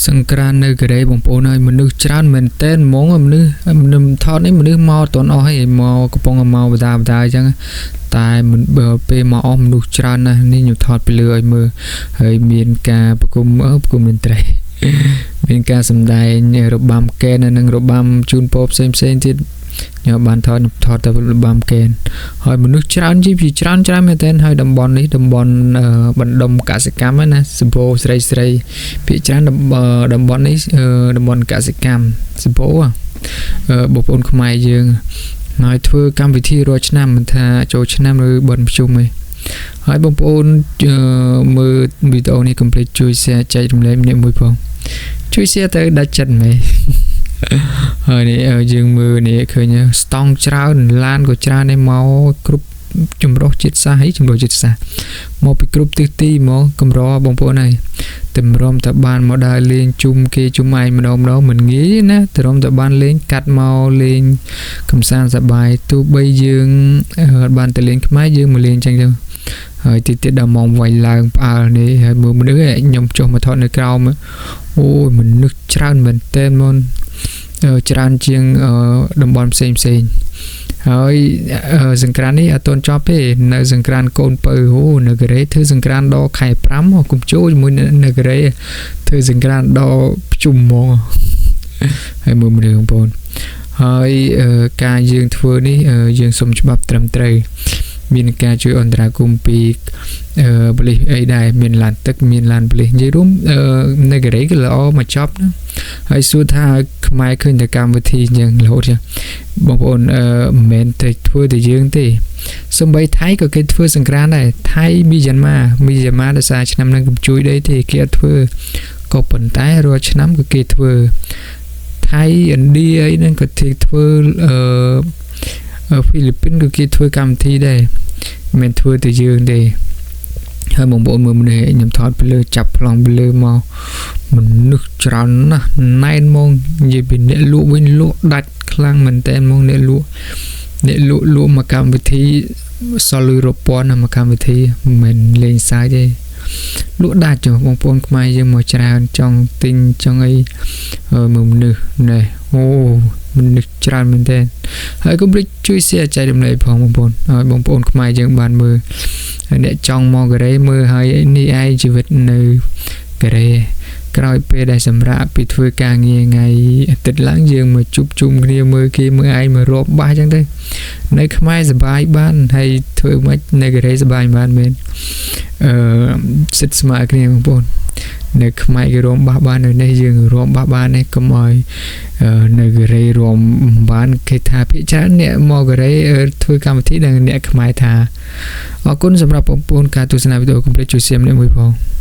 សង្ក្រាននៅកូរ៉េបងប្អូនហើយមនុស្សច្រើនមែនទែនហ្មងមនុស្សមនុស្សថតនេះមនុស្សមកអត់ទាន់អស់ទេមកកំពុងតែមកបដាបដាអញ្ចឹងតែមិនបើពេលមកអស់មនុស្សច្រើនណាស់នេះខ្ញុំថតពីលើឲ្យមើលហើយមានការប្រគំប្រគំតន្ត្រីមានការសម្ដែងរបាំកែននិងរបាំជូនពរផ្សេងផ្សេងទៀតខ្ញុំបានថតថតតែរបាំកែនហើយមនុស្សច្រើនជាពីច្រើនច្រើនមែនទែនហើយតំបន់នេះតំបន់បណ្ដុំកសិកម្មណាសម្បូរស្រីស្រីភាគច្រើនតំបន់នេះតំបន់កសិកម្មសម្បូរបងប្អូនខ្មែរយើងហើយធ្វើកម្មវិធីរាល់ឆ្នាំមិនថាចូលឆ្នាំឬបុណ្យភ្ជុំទេហើយបងប្អូនមើលវីដេអូនេះកុំភ្លេចជួយ share ចែករំលែកម្នាក់មួយផងជួយ share ទៅដាច់ចិត្តមែនហើយនេះយើងមើលនេះឃើញស្តង់ច្រើនឡានក៏ច្រើនដែរមកគ្រប់ចម្រុះជាតិសាសន៍ហើយចម្រុះជាតិសាសន៍មកពីគ្រប់ទិសទីមកកម្របងប្អូនហើយតម្រាំតែបានមកដើរលេងជុំគេជុំឯងម្ដងម្ដងមិនងាយណាតម្រាំតែបានលេងកាត់មកលេងកំសាន្តសប្បាយទោះបីយើងបានទៅលេងខ្មែរយើងមកលេងចឹងទៅហើយទីទៀតដល់ម៉ោងវាយឡើងផ្អើលនេះហើយមើលមនុស្សខ្ញុំចុះមកថតនៅក្រោមអូយមនុស្សច្រើនមែនទែនមុនច្រើនជាងតំបន់ផ្សេងផ្សេងហើយសង្ក្រាននេះអត់ទាន់ចប់ទេនៅសង្ក្រានកូនពៅអូនៅកូរ៉េធ្វើសង្ក្រានដល់ខែ5កុំចូលជាមួយនៅកូរ៉េធ្វើសង្ក្រានដល់ភ្ជុំហ្មងហើយមើលមនុស្សបងប្អូនហើយការយើងធ្វើនេះយើងសុំច្បាប់ត្រឹមត្រូវមានការជួយអន្តរាគមន៍ពីប៉ូលីសអីដែរមានឡានទឹកមានឡានប៉ូលីសនិយាយរួមនៅកូរ៉េគឺល្អមកចប់ណាហើយសួរថាខ្មែរឃើញតែកម្មវិធីយ៉ាងរហូតចឹងបងប្អូនមិនមែនតែធ្វើតែយើងទេសំបីថៃក៏គេធ្វើសង្ក្រានដែរថៃមីយ៉ាន់ម៉ាមីយ៉ាន់ម៉ាដោយសារឆ្នាំហ្នឹងកំជួយដីទេគេអត់ធ្វើក៏ប៉ុន្តែរាល់ឆ្នាំក៏គេធ្វើថៃឥណ្ឌាអីហ្នឹងក៏គេធ្វើហ្វីលីពីនក៏គេធ្វើកម្មវិធីដែរមិនធ្វើតែយើងទេហើយបងប្អូនមើលមនុស្សខ្ញុំថតពីលើចាប់ប្លង់ពីលើមកមនុស្សច្រើនណាស់ណែនហ្មងនិយាយពីអ្នកលក់វិញលក់ដាច់ខ្លាំងមែនតើហ្មងអ្នកលក់អ្នកលក់លក់មកកម្មវិធីសល់លុយរាប់ពាន់មកកម្មវិធីមិនលេងសើចទេលក់ដាច់ចុះបងប្អូនខ្មែរយើងមកច្រើនចង់ទិញចង់អីមើលមនុស្សនេះអូមនុស្សច្រើនមែនតើហើយកុំភ្លេចជួយ share ចែករំលែកផងបងប្អូនឲ្យបងប្អូនខ្មែរយើងបានមើលហើយអ្នកចង់មកកូរ៉េមើលហើយនេះឯងជីវិតនៅកូរ៉េក្រោយពេលដែលសម្រាប់ពីធ្វើការងារថ្ងៃអាទិត្យឡើងយើងមកជួបជុំគ្នាមើលគេមើលឯងមករាប់បាសអញ្ចឹងទៅនៅខ្មែរសប្បាយបានហើយធ្វើម៉េចនៅកូរ៉េសប្បាយបានមែនអឺសិតស្មើគ្នាបងប្អូននៅខ្មែរគេរួមបាសបាននៅនេះយើងរួមបាសបាននេះកុំឲ្យនៅកូរ៉េរួមបានគេថាភាគច្រើនអ្នកមកកូរ៉េធ្វើកម្មវិធីដែលអ្នកខ្មែរថាអរគុណសម្រាប់បងប្អូនការទស្សនាវីដេអូកុំភ្លេចជួយ share ម្នាក់មួយផង។